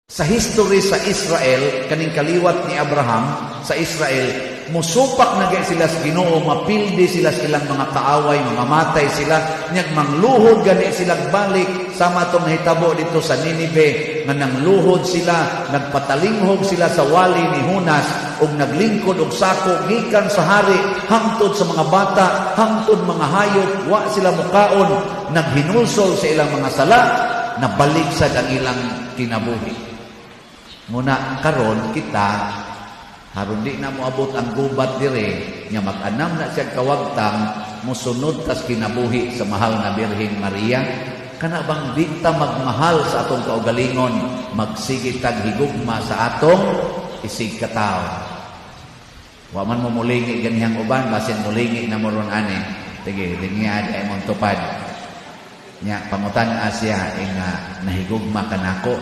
Sa history sa Israel, kaning kaliwat ni Abraham sa Israel, musupak na gay sila sa Ginoo, mapildi sila sa ilang mga kaaway, mga matay sila, nyag mangluhod gani sila balik sama tong nahitabo dito sa Ninive, nga nangluhod sila, nagpatalinghog sila sa wali ni Jonas, ug naglingkod og sako gikan sa hari hangtod sa mga bata, hangtod mga hayop, wa sila mukaon, naghinulsol sa ilang mga sala, nabalik sad ang ilang kinabuhi. Muna karon kita haron di na moabot ang gubat dire nya mag-anam na siya kawagtang, mosunod tas kinabuhi sa mahal na Birhen Maria. Kana bang di ta magmahal sa atong kaugalingon, magsige tag higugma sa atong isig katawo? Wa man mo mulingi ganihang uban, basin mulingi na mo ron ani. Sige, lingiad ay mong tupad. Nya pangutan-a siya, inga, "Nahigugma ka nako?"